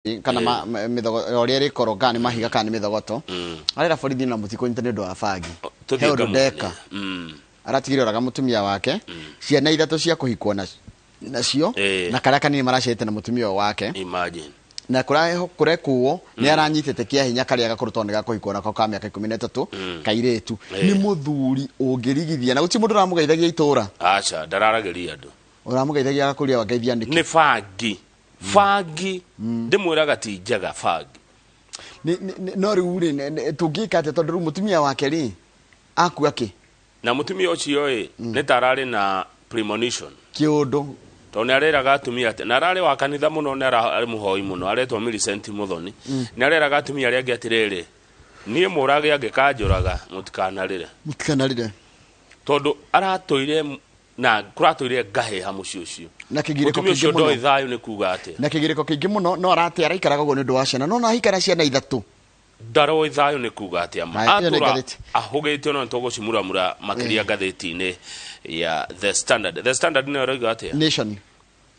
Kana mĩthogo ũrĩa ĩrĩkorwo, kana nĩ mahiga kana nĩ mĩthogoto, arera borithi na mũtikũnyita nĩ ũndũ wa bangi. Tũthiĩ He ũndũ ngamũne. ndeka. Aratigire oraga mũtumia wake, ciana ithatũ cia kũhikwo nacio, na karĩa kanini maraciarĩte na mũtumia ũyũ wake. Imagine. Na kũrekuo nĩ aranyitĩte kĩa hinya karĩa gakũrũ tondũ nĩ gakũhikwo nako ka mĩaka 13, kairĩtu. Nĩ mũthuri ũngĩrigithia na gũtirĩ mũndũ ũramũgeithagia itũra. Aca, ndararagĩria andũ. Ũramũgeithagia agakũria wangeithia nĩkĩ? Nĩ bangi, bangi ndĩmwĩraga ti njega bangi. No rĩu rĩ, tũngĩka atĩa tondũ rĩu mũtumia wake rĩ akua kĩ? Na mũtumia ũcio ĩ nĩ ta ararĩ na premonition. Kĩũndũ. Tondũ nĩ areraga atumia atĩ, na ararĩ wa kanitha mũno, nĩ ararĩ mũhoi mũno, aretwo Millicent Muthoni, nĩ areraga atumia arĩa angĩ atĩrĩrĩ, niĩ mũrage angĩkanjũraga mũtikanarĩre. Mũtikanarĩre. Tondũ aratũire na kũratũire ngahĩha mũciĩ ũcio. Na kĩgirĩko Mũtumia kĩingĩ ũcio mũno. ndoĩ thayũ nĩ kuga atĩa. Na kĩgirĩko kĩingĩ mũno, no arate araikaraga ũguo nĩ ũndũ wa ciana, no ahikara ciana ithatũ. Ndaroĩ thayũ nĩ kuga atĩa ma. Haya, ĩyo nĩ Atũra ngathĩti. ahũgĩte no nĩtũgũcimuramura makĩria ngathĩti-inĩ ya The Standard. The Standard nĩyo ĩroiga atĩa? Nation,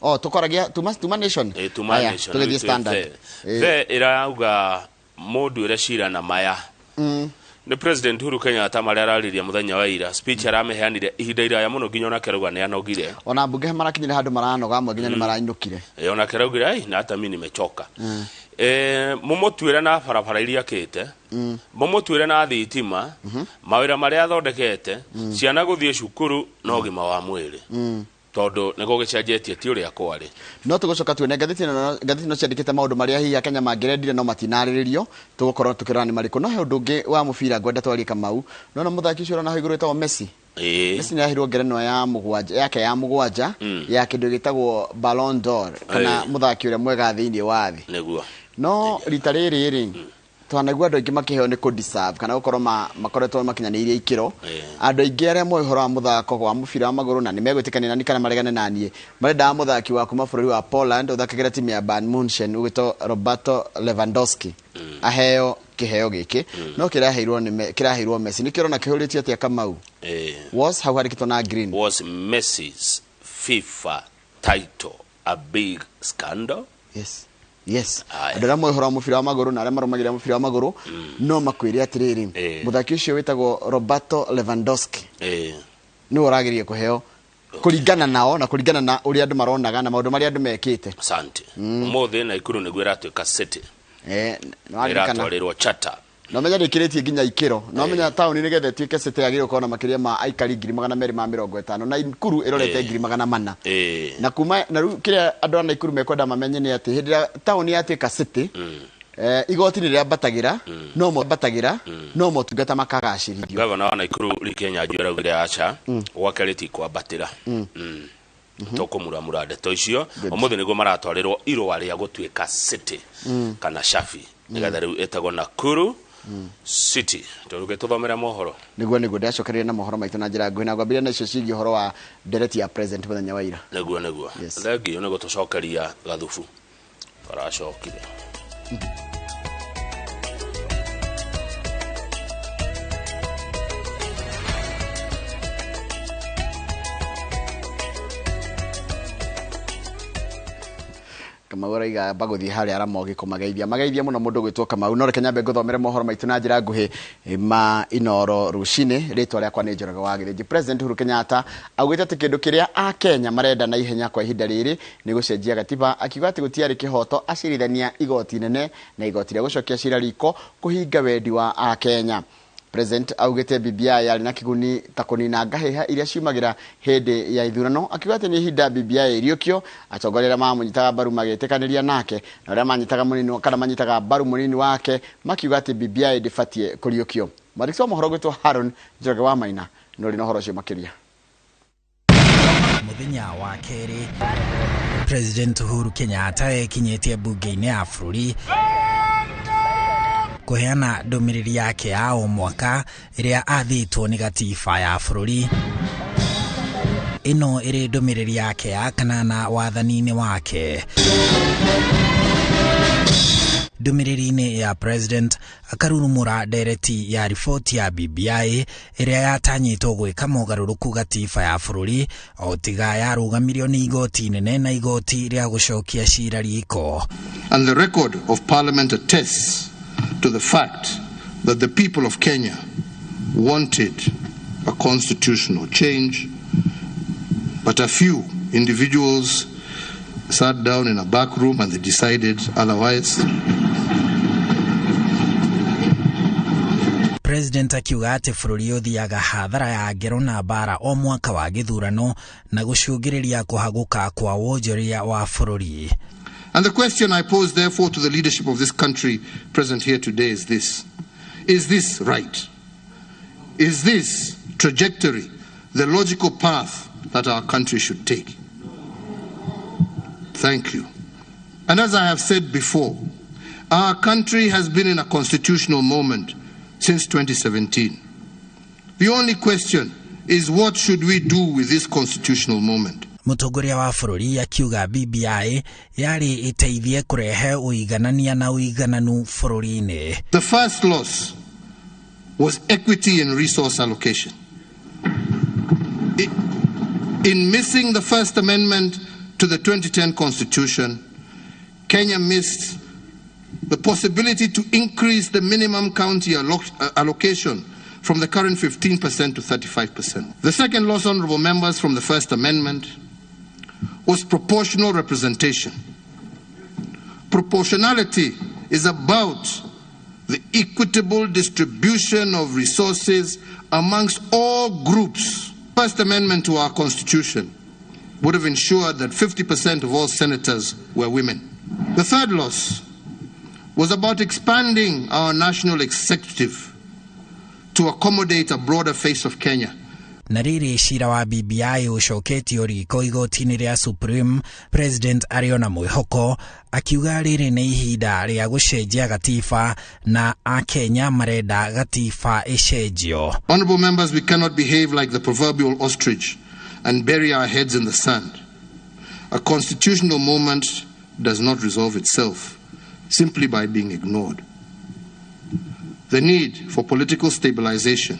oh, tũkoragia tuma Nation. Tuma Haya, Nation. Tũgĩthiĩ Rĩu twĩ Standard. The ĩrauga mũnduĩre cira na maya nĩ President Uhuru Kenyatta marĩa araririe mũthenya wa ira. Speech aramĩheanire ihinda iraya mũno nginya onake arauga nĩ anogire. Ona mbunge marakinyire handũ maranoga, amwe nginya nĩ marainũkire. Onake araugire, "Ai, na hata mi nimechoka." Mũmũtuĩre na barabara iria akĩte, mũmũtuĩre na thitima, mawĩra marĩa athondekete, ciana gũthiĩ cukuru na ũgima wa mwĩrĩ, tondũ nĩ gũgĩcenjetie ti ũrĩa kwarĩ. No tũgũcoka tuone ngathĩti ĩno. Ngathĩti ĩno ciandĩkĩte maũndũ marĩa hihi Akenya mangĩrendire no matinarĩrĩrio, tũgũkorwo tũkĩrora nĩ marĩkũ. No he ũndũ ũngĩ wa mũbira ngwenda twarie, Kamau. Nona mũthaki ũcio ũrona hau igũrũ wĩtagwo Messi? Messi nĩ aheirwo ngerenwa ya mũgwanja yake ya mũgwanja ya kĩndũ gĩtagwo Ballon d'Or, kana mũthaki ũrĩa mwega thĩinĩ wa thĩ. No rita rĩrĩ rĩ, twanaigua andũ aingĩ makĩheo nĩ kũ-deserve kana gũkorwo makoretwo makinyanĩirie ikĩro. Andũ aingĩ arĩa moĩ ũhoro wa mũthako wa mũbira wa magũrũ na nĩ megwĩtĩkania nani kana maregane na niĩ, marendaga mũthaki wa kuma bũrũri wa Poland ũthakagĩra timu ya Bayern Munchen ũgwĩtwo Roberto Lewandowski aheo kĩheo gĩkĩ, no kĩraheirwo nĩ kĩraheirwo Messi. Nĩkĩo ũrona kĩhũrĩtio atĩa, Kamau? Was hau handĩkĩtwo na green. Was Messi's FIFA title a big scandal? Yes. Aya. Andũ arĩa moĩ ũhoro wa mũbira wa magũrũ na arĩa marũmagĩrĩra mũbira wa magũrũ no makwĩre atĩrĩrĩ, mũthaki ũcio wĩtagwo Roberto Lewandowski nĩwe ũragĩrĩire kũheo kũringana nao na kũringana na ũrĩa andũ maronaga na maũndũ marĩa andũ mekĩte. Asante. Ũmũthĩ Naikuru nĩguo ĩratuĩka city. Nĩ waririkana. Ĩratwarĩrwo charter. Na ũmenya ndĩkĩrĩtie nginya ikĩro, na ũmenya taũni nĩgetha ĩtuĩke city yagĩrĩirwo gũkorwo na makĩria ma aikari 250,000, na Nakuru ĩrorete 400,000. Na kuma na rĩu kĩrĩa andũ a Nakuru mekwenda mamenye nĩ atĩ hĩndĩ ĩrĩa taũni yatuĩka city, igoti nĩ rĩambatagĩra, no mambatagĩra no motungata makagacĩrithio. Gavana wa Naikuru Lee Kinyanjui araugire aca, gwake rĩtikwambatĩra. Tũkũmuramura ndeto icio. Ũmũthĩ nĩguo maratwarĩrwo irũa rĩa gũtuĩka city kana shafi, nĩgetha rĩu ĩtagwo Nakuru City. Tũrũke tũthomere mohoro. Nĩguo ndĩracokereria na mohoro maitũ na njĩra nguhĩ, na ngwambĩrĩria na icio ciĩgiĩ ũhoro wa ndereti ya president mũthenya wa ira. Nĩguo. Yes. Thengiũ nĩ gũtũcokeria gathubu karacokire. Kamau araiga amba gũthiĩ harĩa Ramogi kũmageithia, mageithia mũno mũndũ gwĩtwo Kamau. No reke nyambe ngũthomere mohoro maitũ na njĩra nguhĩ ma Inoro rũcinĩ. Rĩtwa rĩakwa nĩ Njoroge wa Gĩthĩnji. President Uhuru Kenyatta augĩte atĩ kĩndũ kĩrĩa Akenya marenda na ihenya kwa ihinda rĩrĩ nĩ gũcenjia gatiba, akiuga atĩ gũtiarĩ kĩhoto acirithania igoti inene na igoti rĩa gũcokia cira riko kũhinga wendi wa Akenya. President augĩte BBI yarĩ na kĩguni ta kũnina ngahĩha iria ciumagĩra hĩndĩ ya ithurano, akiuga atĩ nĩ ihinda BBI ĩriũkio. Atongoria arĩa mamũnyitaga mbaru magĩtĩkanĩria nake, na arĩa manyitaga mũnini kana manyitaga mbaru mũnini wake makiuga atĩ BBI ndĩbatiĩ kũriũkio. Mwandĩki wa mohoro gwĩtwo Haron Njoroge wa Maina nĩ ũrĩ na ũhoro ũcio makĩria. Mũthenya wa kerĩ President Uhuru Kenyatta ekinyĩtie mbunge-inĩ ya bũrũri kũheana ndũmĩrĩri yake ya o mwaka ĩrĩa athĩtwo nĩ gatiba ya bũrũri. Ĩno ĩrĩ ndũmĩrĩri yake ya kanana wathani-inĩ wake. Ndũmĩrĩri-inĩ ya president akarurumũra ndereti ya riboti ya BBI ĩrĩa yatanyĩtwo gwĩka mogarũrũku gatiba ya bũrũri o tiga yarũgamirio nĩ igoti inene na igoti rĩa gũcokia cira riko. And the record of Parliament attests to the fact that the people of Kenya wanted a constitutional change, but a few individuals sat down in a back room and they decided otherwise. President akiuga atĩ bũrũri ũthiaga hathara ya ngero na mbara o mwaka wa gĩthurano na gũcũngĩrĩria kũhagũka kwa wonjoria wa bũrũri. And the question I pose therefore to the leadership of this country present here today is this. Is this right? Is this trajectory the logical path that our country should take? Thank you. And as I have said before, our country has been in a constitutional moment since 2017. The only question is, what should we do with this constitutional moment? Mũtongoria wa bũrũri akiuga BBI yarĩ ĩteithie kũrehe ũiganania na ũigananu bũrũri-inĩ. The first loss was equity in resource allocation. In missing the First Amendment to the 2010 Constitution, Kenya missed the possibility to increase the minimum county allocation from the current 15% to 35%. The second loss, honorable members, from the First Amendment was proportional representation. Proportionality is about the equitable distribution of resources amongst all groups. First Amendment to our Constitution would have ensured that 50% of all senators were women. The third loss was about expanding our national executive to accommodate a broader face of Kenya. Na rĩrĩ cira wa BBI ũcoketio riko igoti-inĩ rĩa Supreme, President arĩ ona mwĩhoko akiuga rĩrĩ nĩ ihinda rĩa gũcenjia gatiba na akenya marenda gatiba ĩcenjio. Honorable members, we cannot behave like the proverbial ostrich and bury our heads in the sand. A constitutional moment does not resolve itself simply by being ignored. The need for political stabilization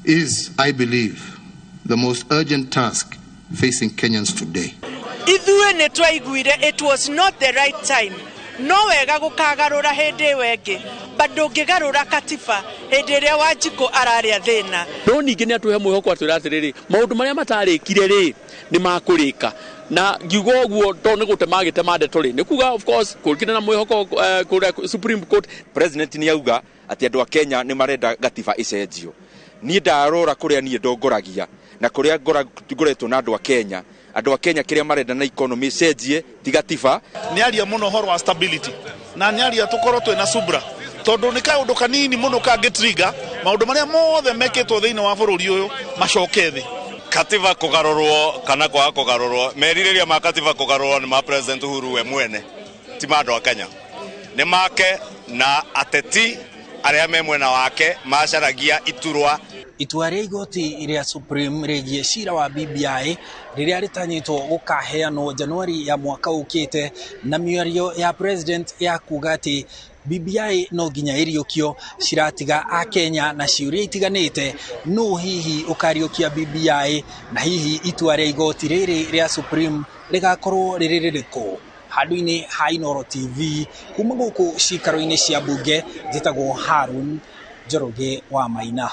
is, I believe, the most urgent task facing Kenyans today. Ithuĩ nĩ twaiguire it was not the right time. No wega gũkagarũra hĩndĩ ĩyo ĩngĩ, but ndũngĩgarũra katiba hĩndĩ ĩrĩa Wanjikũ ararĩa thĩna. No ningĩ nĩ atũhe mwĩhoko atwĩra atĩrĩrĩ, maũndũ marĩa matarĩkire rĩ nĩ makũrĩka. Na ngiuga ũguo to nĩ gũtema agĩtema ndeto rĩ, nĩ kuga of course kũrĩ na mwĩhoko kũrĩa Supreme Court. President nĩ auga atĩ andũ a Kenya nĩ marenda gatiba ĩcenjio. Niĩ ndarora kũrĩa niĩ ndongoragia na kũrĩa ngoretwo na andũ a Kenya, andũ a Kenya kĩrĩa marenda na economy ĩcenjie ti gatiba. Nĩ aria mũno ũhoro wa stability na nĩ aria tũkorwo twĩna subra, tondũ nĩ kaũndũ kanini mũno kangĩtrigger maũndũ marĩa mothe mekĩtwo thĩinĩ wa bũrũri ũyũ macoke thĩ. Katiba kũgarũrwo kana kwaga kũgarũrwo, merirĩria ma katiba kũgarũrwo nĩ ma President Uhuru we mwene, ti ma andũ a Kenya, nĩ make na ateti arĩa me mwena wake macaragia iturwa. Itua rĩa igoti rĩa Supreme rĩgiĩ cira wa BBI rĩrĩa rĩtanyĩtwo gũkaheanwo Januari ya mwaka ũkĩte, na mĩario ya president ya kuga atĩ BBI no nginya ĩriũkio ciratiga akenya na ciũria itiganĩte, no hihi ũkariũkia BBI na hihi itua rĩa igoti rĩrĩ rĩa Supreme rĩgakorwo rĩrĩ rĩrĩkũ? Handũ-inĩ ha Inooro TV kuma gũkũ cikaro-inĩ cia bunge, njĩtagwo Harun Njoroge wa Maina.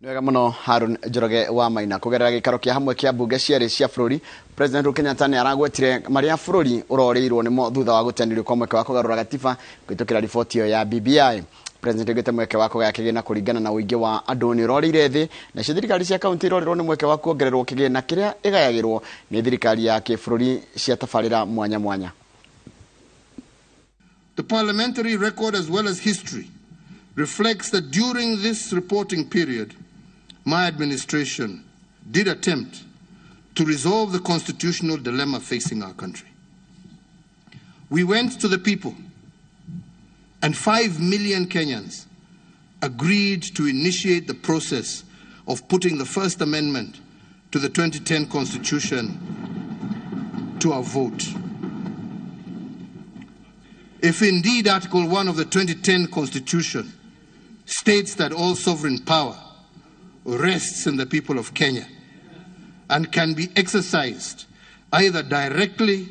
Nĩ wega mũno Harun Njoroge wa Maina. Kũgerera gĩikaro kĩa hamwe kĩa bunge cierĩ cia bũrũri, President Uhuru Kenyatta nĩ aragwetire marĩa bũrũri ũrorĩirwo nĩmo thutha wa gũtenderio kwa mweke wa kũgarũra gatiba kũhĩtũkĩra riboti ĩyo ya BBI. President augĩte mweke wa kũgaya kĩgĩna kũringana na ũingĩ wa andũ nĩ ũrorĩire thĩ, nacio thirikari cia kaunti irorĩrwo nĩ mweke wa kuongererwo kĩgĩna kĩrĩa ĩgayagĩrwo nĩ thirikari ya kĩbũrũri cia tabarĩra mwanya mwanya. The parliamentary record as well as history reflects that during this reporting period, my administration did attempt to resolve the constitutional dilemma facing our country. We went to the people, and 5 million Kenyans agreed to initiate the process of putting the First Amendment to the 2010 Constitution to a vote. If indeed Article 1 of the 2010 Constitution states that all sovereign power rests in the people of Kenya and can be exercised either directly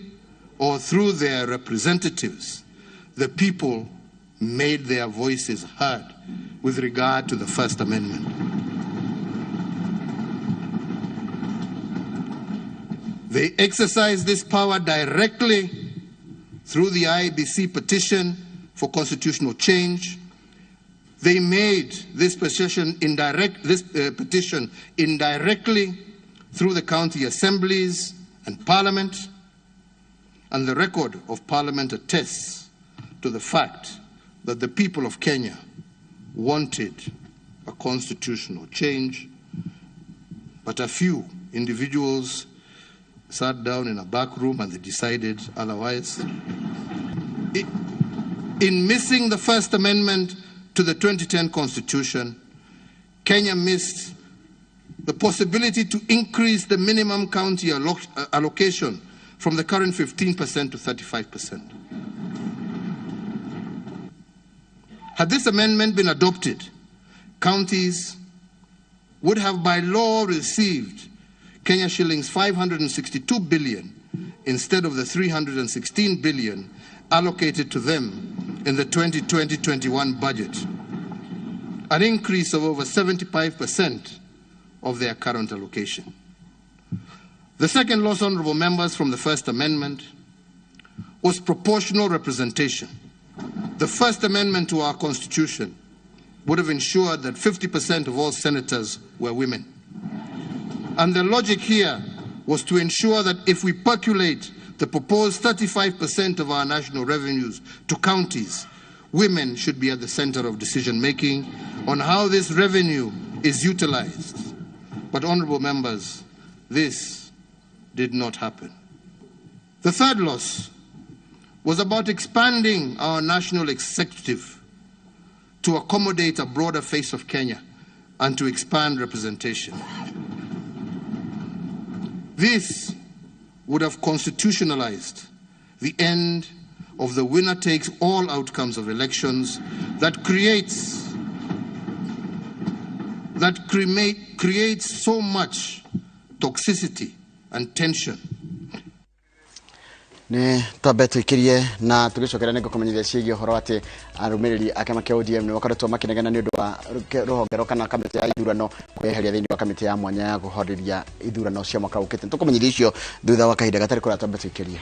or through their representatives, the people made their voices heard with regard to the First Amendment. They exercised this power directly through the IEBC petition for constitutional change. They made this petition indirectly through the county assemblies and parliament, and the record of parliament attests to the fact that the people of Kenya wanted a constitutional change, but a few individuals sat down in a back room and they decided otherwise. In missing the First Amendment to the 2010 Constitution, Kenya missed the possibility to increase the minimum county allocation from the current 15% to 35%. Had this amendment been adopted, counties would have by law received Kenya shillings 562 billion instead of the 316 billion allocated to them in the 2020-21 budget, an increase of over 75% of their current allocation. The second loss, honorable members, from the First Amendment was proportional representation. The First Amendment to our Constitution would have ensured that 50% of all senators were women. And the logic here was to ensure that if we percolate the proposed 35% of our national revenues to counties, women should be at the center of decision-making on how this revenue is utilized. But, honorable members, this did not happen. The third loss was about expanding our national executive to accommodate a broader face of Kenya and to expand representation. This would have constitutionalized the end of the winner takes all outcomes of elections that creates so much toxicity and tension. Nĩ twambe tũikĩrie na tũgĩcokera nĩ ngũkũmenyithia ciĩgiĩ ũhoro atĩ arũmĩrĩri a kĩama kĩa ODM nĩ makoretwo makĩnegena nĩ ũndũ wa rũhonge rwa kana kamĩtĩ ya ithurano kweheria thĩinĩ wa kamĩtĩ ya mwanya ya kũhoreria ithurano cia mwaka ũkĩte. Tũkũmenyithia icio thutha wa kahinda gatarĩ kũraya. Twambe tũikĩrie.